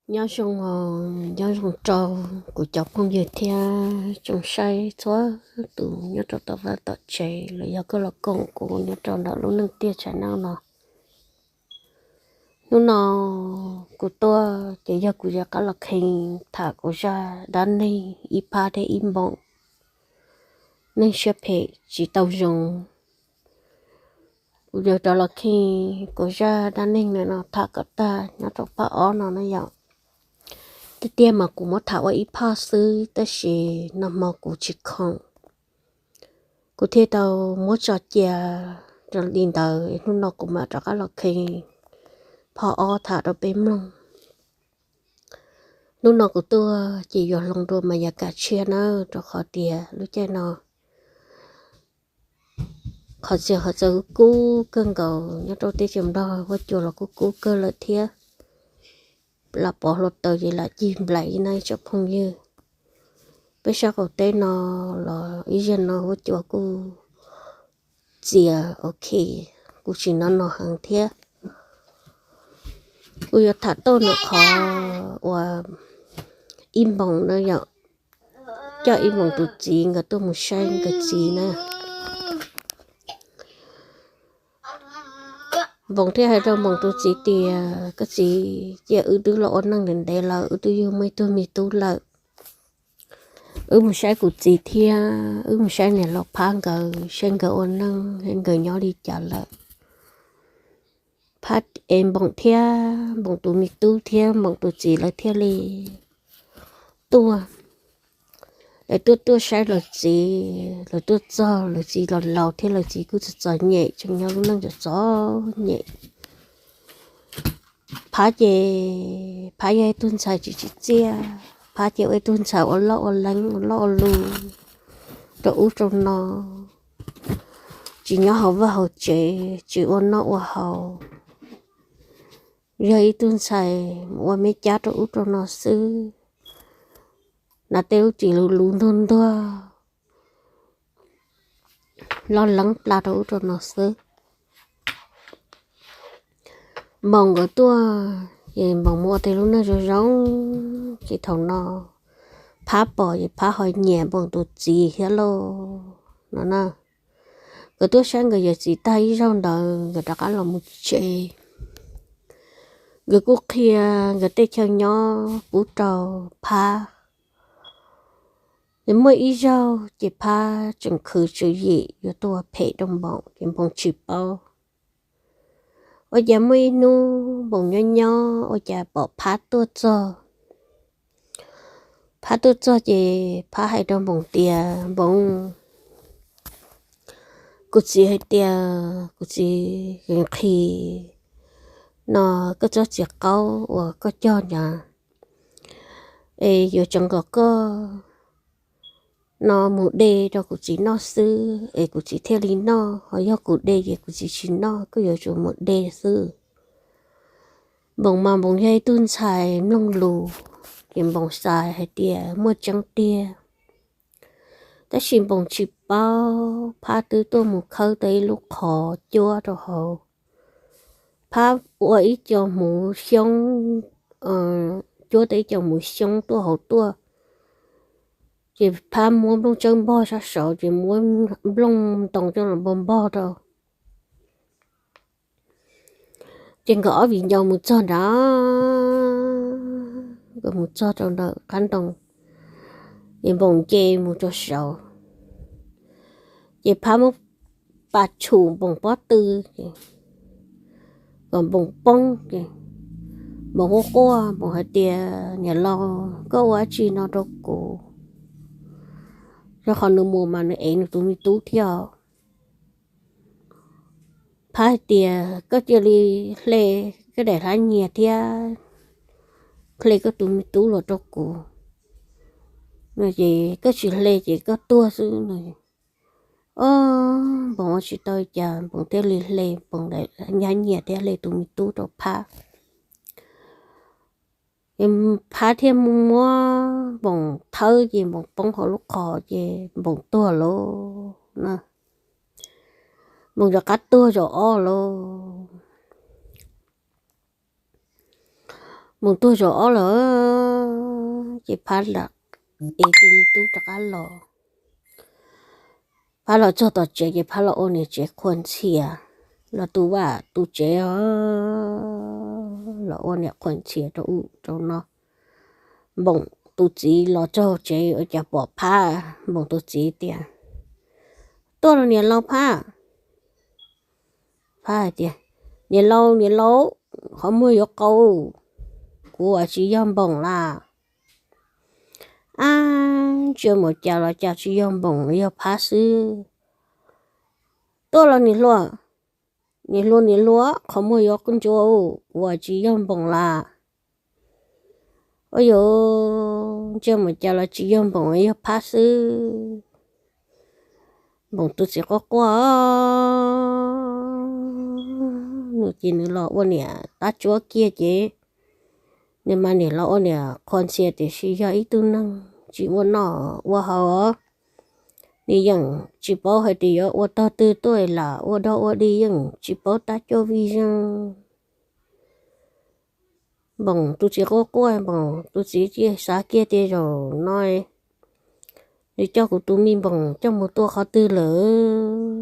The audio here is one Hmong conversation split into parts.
Nyob zoo, nyob zoo rau kuv cov phooj ywg thiab tsoom saib txhua tus nyob rau tom vaj tom tsev los yog koj los koom kuv nyob rau ntawm lub neej tiaj tshav nab no. Hnub no kuv tuaj ces yog kuv yuav qab los kheev tham kuv zaj dab neeg ib phab thiab ib npoos neeg siab phem tsis tau zoo. Kuv yuav rov los kheev kuv zaj dab neeg no tham kom tag nyob rau phab ob no na yom. Tiag tiag mas kuv muab tham ua ib phab xwb tab sis nag hmo kuv tsis khoom, kuv thiaj tau muab tso cia li ntawd. Hnub no kuv mam rov qab los kheev phab ob tham rau peb mloog. Hnub no kuv tuaj ces yuav hloov dua mas yog kam tshiab na, rau qhov tias lub caij no qhov txhia qhov txawv kub kawg nkaus, nyob rau teb chaws Nplog huab cua los kub kub kawg lawm thiab. Lam pov hluav taws ces lam cig nplaim ib na ib tsoom phooj ywg. Peb sab qaum teb no los ib zaug no huab cua kuj txias ok, kuj tsis no no heev thiab. Kuv yuav tham tuaj no qhov uas ib npoos na yom, coj ib npoos tus txiv nkawd tuaj mus saib nkawd txiv na. Npoos thiaj hais rau npoos tus txiv tias, koj txiv, cia wb twb los ua neej ntev ntev lawm, wb twb yug muaj ib tug me tub lawm. Wb mus saib kuv txiv thiab wb mus saib niam laus phab nkawd, saib nkawd ua neej, saib nkawd nyob li cas lawm. Phab es npoos thiab npoos tus me tub thiab npoos tus txiv lawv thiaj li tuaj. Lawv tuaj tuaj saib lawv txiv, lawv tuaj txog lawv txiv los laus thiab lawv txiv kuj txom txom nyem, tseem nyob lub neej txom txom nyem. Phab ces phab yog ib tug ntxhais tsis tsim txiaj, phab ces ua ib tug ntxhais ua loj ua leeb ua loj ua lus rau ub rau no, tsis nyob hauv vaj hauv tsev, tsis ua noj ua haus, yog ib tug ntxhais mus ua me cab rau ub rau no xwb, hnav tej lub txiv luv luv ntuag ntuag, loj leeb pla rau ub rau no xwb. Npoos nkawd tuaj ces npoos mus ua tej lub neej zoo zoo, ces thaum no phab pom ces phab ho nyiam npoos tus txiv thiab lauj no na. Nkawd tuaj saib nkawd yawm txiv tag ib zaug ntawd nkawd rov qab los mus tsev. Nkawd kuj qhia nkawd tej chaw nyob pub rau phab. Ces muaj ib zaug ces phab tseem khwv tswv yim yuav tuaj phem rau npoos ces npoos tsis paub. Ua cas muaj ib hnub npoos nyob nyob ua cas pom phab tuaj txog. Phab tuaj txog ces phab hais rau npoos tias, npoos, kuv txiv hais tias kuv txiv nqhis no koj tsob txiv qaub uas koj cog ntawd es yuav tseev kom koj no mus de rau kuv txiv noj xwb es kuv txiv thiaj li noj, ho yog kuv de ces kuv txiv tsis noj, koj yuav tsum mus de xwb. Npoos mas npoos yog ib tug ntxhais mloog lus, ces npoos xav hais tias muaj tseeb tiag. Tab sis npoos tsis paub phab twb tuaj mus khawb tau ib lub qhov cuab rau hauv. Phab ua ib co hmuv xyoob, cuab tau ib co hmuv xyoob tuaj hauv tuaj, ces phab muab nplooj tsawb npog sab saud ces muab nplooj ntoo coj los npog npog rau. Ces nkawd ob viv ncaus mus txog nrad, nkawd mus txog rau ntawm qab ntoo, ces npoos nce mus rau saud, ces phab muab pas tshum npoos pob tw, kom npoos poob. Ces npoos quaj quaj, npoos hais tias, niam laus, koj ua dab tsi no rau kuv? Rau qhov nws mus mas nws ev nws tus me tub thiab. Phab hais tias, koj cia li hle koj daim hlab nyias thiab hle koj tus me tub los rau kuv, es koj tsis hle ces koj tuag xwb no. Ob, npoos ua tsis tau cas npoos thiaj li hle npoos daim hlab nyias thiab hle tus me tub rau phab. Phab thiaj muab npoos thawb ces npoos poob hauv lub qhov ces npoos tuag lauj na. Npoos rov qab tuag zaum ob lauj. Npoo tuag zaum ob lawm, ces Phab lam ev tus me tub rov qab los. Phab los txog tom tsev ces Phab los ua niam tsev qhua ntxhias, los tu vaj tu tsev os, los ua niam qhua ntxhias rau ub rau no. Npoo tus txiv los txog tsev ua cas pom Phab, Npoo tus txiv tias, Tuaj los niam laus Phab. Phab hais tias, Niam laus, niam laus, qhov muag yuav qau, kuv ua tsis yog Npoo las. Ab, ntsia mus cas los cas tsis yog Npoo, yog Phab xwb. Tuaj los niam hluas, niam hluas, niam hluas, qhov muag yuav ntsuav, kuv ua tsis yog Npoo las. Ua yuav ntsia mus cas los tsis yog Npoo, yog Phab xwb. Npoo tus txiv quaj quaj, nws ces nws los ua niam tab tsuab kiag ces nws mas niam los ua niam qhua ntxhias tiam sis yog ib tug neeg tsis ua noj ua haus. Nws yeej tsis paub hais tias yuav ua tog twg tuaj lam ua dog ua dig, yeej tsis paub tab cuab vij zeej. Npoo tus txiv quaj quaj, Npoo tus txiv cia xav kiag tias zaum no nws coj kuv tus me Npoo coj mus tua qhov twg lawm.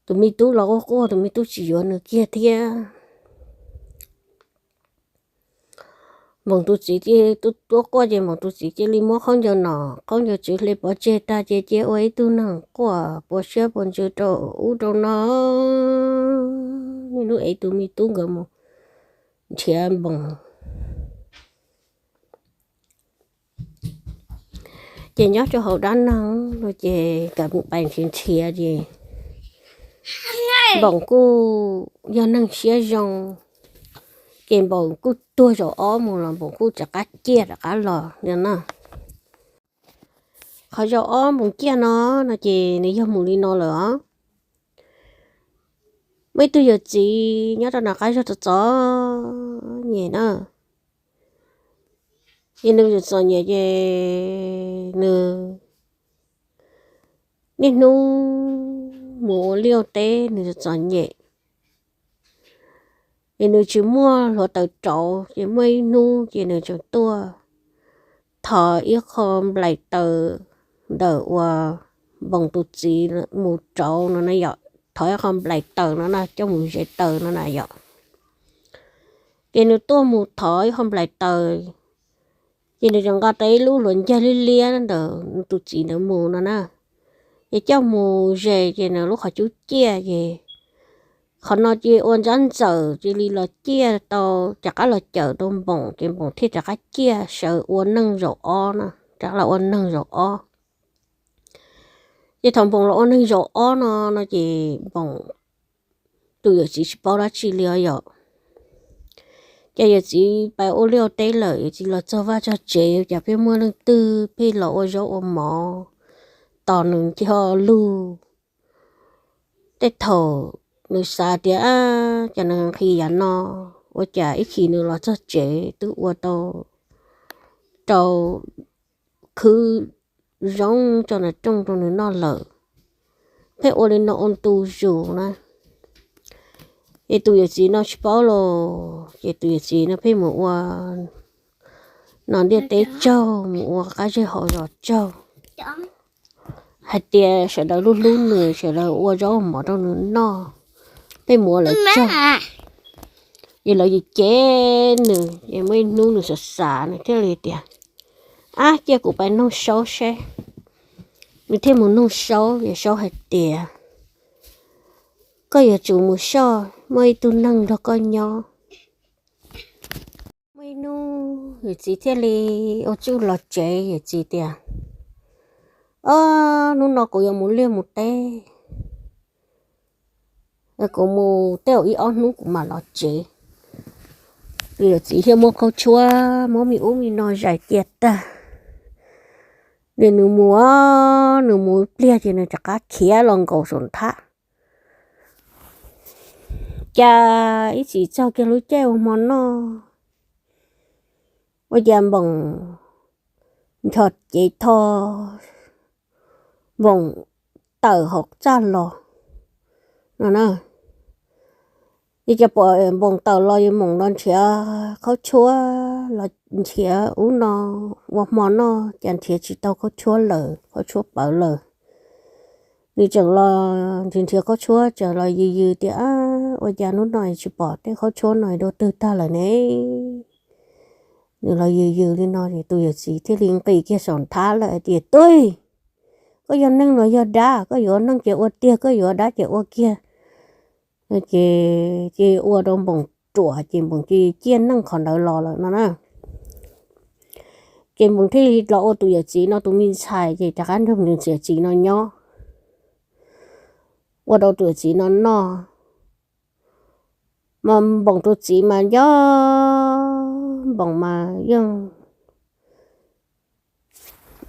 Tus me tub los quaj quaj, tus me tub tsis yuav nws kiag thiab. Npoo tus txiv cia li quaj quaj ces Npoo tus txiv cia li muab khaub ncaws nom khaub ncaws tswv hle pov tseg tag ces cia ua ib tug neeg quaj puas siab puas ntsws rau ub rau no. Niaj hnub ev tus me tub nkawd mus nrhiav Npoo. Ces nyob rau hauv dab neeg no ces nkawd mus pais nrhiav nrhiav ces Npoo kuj yog neeg siab zoo, ces Npoo kuj tuag zaum ob mus los Npoo kuj rov qab ciaj rov qab los li na. Qhov zaum ob Npoo ciaj no, no ces nws yog mus li no lawm os. Muaj ib tug yawm txiv nyob rau nram qab zog txom txom nyem na. Ces nws txom txom nyem ces nws niaj hnub mus ua liaj ua teb, nws txom txom nyem. Ces nws tsis muaj hluav taws rauv, ces muaj ib hnub ces nws tseem tuaj thov ib qho nplaim taws ntawm uas Npoo tus txiv mus rauv no na yom, thov ib qho nplaim taws no na coj mus zes taws no na yom. Ces nws tuaj mus thov ib qho nplaim taws, ces nws tseem nqa tau ib lub hluav ncaig liab liab ntawm nws tus txiv ntawd mus no na. Ces coj mus zes ces nws lub qhov cub ciaj ces qhov no cia li ua ntsab ntxawm cia li los ciaj tau, rov qab los cawm rau Npoo ces Npoo thiaj rov qab ciaj sawv ua neeg zaum ob na, rov qab los ua neeg zaum ob. Ces thaum Npoo los ua neeg zaum ob no no ces Npoo tus yawm txiv tsis paub dab tsi li os yom. Ces yawm txiv pais ua liaj ua teb lawm, yawm txiv los txog vaj txog tsev, cas pheej muaj leej twg pheej los ua zaub ua mov tos nws cog lug. Tej thaum nws xav tias, cas nws nqhis yam no, ua cas ib chim nws los txog tsev twb ua tau rau khwb zoo tso nas rooj rau nws noj lawm. Pheej ua li no ua ntu zus na. Ces tus yawm txiv no tsis paub los, ces tus yawm txiv no pheej mus ua no ntiaj teb tsaug, mus ua qab zej hauv zos tsaug, hais tias sawv daws hlub hlub nws, sawv daws ua zaub mov rau nws noj, pheej mus ua lawv tsaug. Ces lawv cem cem nws, ces muaj ib hnub nws xav xav nws thiaj li tias, ab, cia kuv pais noog Saub seb. Nws thiaj mus noog Saub, ces Saub hais tias, koj yuav tsum mus soj, muaj ib tug neeg nrog koj nyob. Muaj ib hnub yawm txiv thiaj li ua txuj los tsev, yawm txiv tias, ob, hnub no kuv yuav mus liaj mus teb, kuv mus tej zaum ib ob hnub kuv mam los tsev. Yawm txiv thiaj muab khaub tshuab, muab me ub me no zais cia tag. Nws, nws mus, nws mus ib pliag ces nws rov qab khiav los nkaum saum nthab. Cas ib chim txog kiag lub caij ua hmo noj, ua cas Npoos nchos cev tho Npoos tawm hauv txaj los no na. Ces cov pom Npoos tawm los yus moom los nrhiav khaub tshuab los nrhiav ub no ua hmo noj, cas nrhiav tsis tau khaub tshuab lawm, khaub tshuab pawv lawm. Nws tseem los nrhiav nrhiav khaub tshuab, tseem los yws yws tias, Ua cas hnub no tsis pom tej khaub tshuab no dua twg tag lawm ne? Nws los yws yws li no es tus yawm txiv thiaj li nqis kiag saum nthab lawm hais tias, Tub, koj yog neeg los yog dab? Koj yuav ua neeg ces ua tiag, koj yuav ua dab ces ua kiag. Ces, ces ua rau Npoos ruam ces Npoos cia ciaj neej qhov ntawd los lawm no na. Ces Npoos thiaj li los ua tus yawm txiv no tus me ntxhais ces rov qab nrog tus yawm txiv no nyob, ua rau tus yawm txiv no noj. Mas Npoos tus txiv mas nco, Npoos mas yeej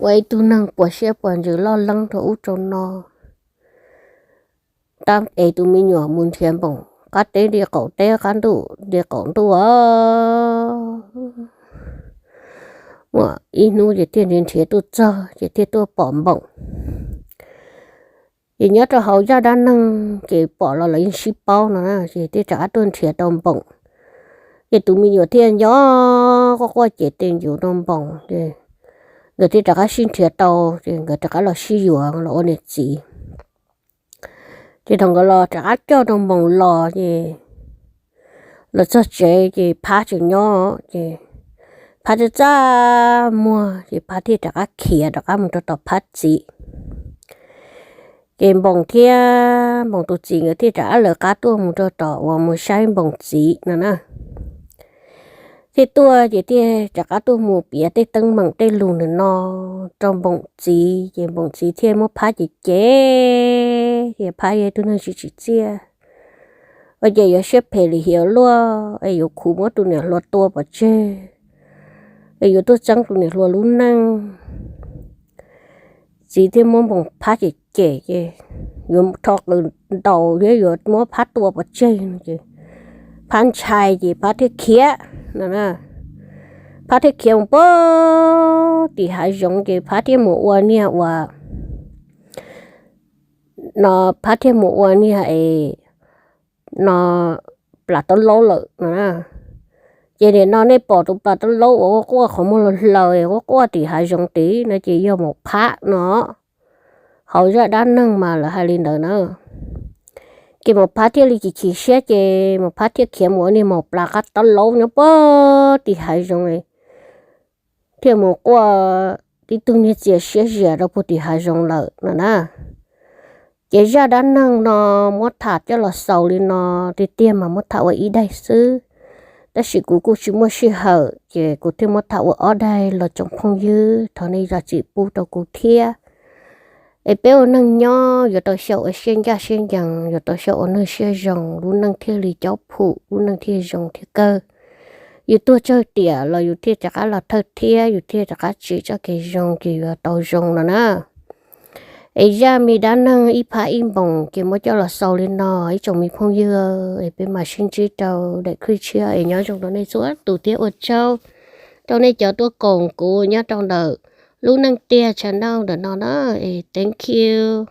ua ib tug neeg puas siab puas ntsws loj leeb rau ub rau no. Tab es tus me nyuam mus nrhiav Npoos qab teb nti qaum teb, qab ntuj nti qaum ntuj. Muaj ib hnub ces thiaj nrhiav nrhiav tuaj txog ces thiaj tuaj pom Npoos. Ces nyob rau hauv zaj dab neeg ces pom los lawv yeej sib paub no na, ces thiaj rov qab tuaj nrhiav tau Npoos. Ces tus me nyuam thiaj nco quaj quaj ces tes ncuv rau Npoos, ces nkawd thiaj rov qab sib nrhiav tau, ces nkawd rov qab los sib yuav los ua niam txiv. Ces thaum nkawd los rov qab coj rau Npoos los ces los txog tsev ces Phab tseem nyob, ces Phab txaj txaj muag ces Phab thiaj rov qab khiav rov qab mus rau tom Phab txiv. Ces Npoos thiab Npoos tus txiv nkawd thiaj rov qab lawv qab tuaj mus rau tom uas mus saib Npoos txiv no na. Thiaj tuaj ces thiaj rov qab tuaj mus piav tej teeb meem tej lus ntawm no rau Npoos txiv, ces Npoos txiv thiaj muab Phab cem cem, ces Phab yog ib tug neeg tsis tsim txiaj, ua cas yuav siab phem lim hiam luaj es yuav khuv muab tus niam hluas tua pov tseg, es yuav tuaj txeeb tus niam hluas lub neej. Txiv thiaj muab Npoos Phab cem cem ces yuav rho qws ntaus thiab yuav muab Phab tua pov tseg no ces Phab ntshai ces Phab thiaj khiav no. Phab thiaj khiav mus puag tim hav zoov ces Phab thiaj mus ua niag uas no, Phab thiaj mus ua niag es no plas taub laub lawm no na. Ces nim no nej pom tus plas taub laub uas quaj quaj qhov muag hlau hlau es quaj quaj tim hav zoov tid no ces yog Maum Phab no. Hauv zaj dab neeg mas lawv hais li ntawd na. Ces Maum Phab thiaj li chim chim siab ces Maum Phab thiaj khiav mus ua niag maum plas qab taub laub nyob puag tim hav zoov, thiaj mus quaj tib tug niag txias siab zias rau puag tim hav zoov lawm no na. Ces zaj dab neeg no muab tham coj los xaus li no tiag tiag mas muab tham ua ib daim xwb, tab sis kuv kuj tsis muaj sij hawm ces kuv thiaj muab tham ua ob daim los tsoom phooj ywg thov nej zam txim pub rau kuv thiab. Es peb ua neeg nyob yuav tau xyaum ua siab ncaj siab ncees, yuav tau xyaum ua neeg siab zoo, lub neej thiaj li cob phum, lub neej thiaj zoo thiaj kawg. Yus tuag tsawg tiam los yus thiaj rov qab los thawj thiab yus thiaj rov qab tsim txoj kev zoo ces yuav tau zoo no na. Es zaj me dab neeg ib phab ib npoos ces muab coj los xaus li no ib tsoom me phooj ywg, es peb mam sib ntsib rau daim clip tshiab es nyob zoo rau nej txhua tus thiab ua tsaug rau nej cov tuaj koom kuv nyob rau ntawm Lub Neej Tiag channel ntawm no na. Es thank you.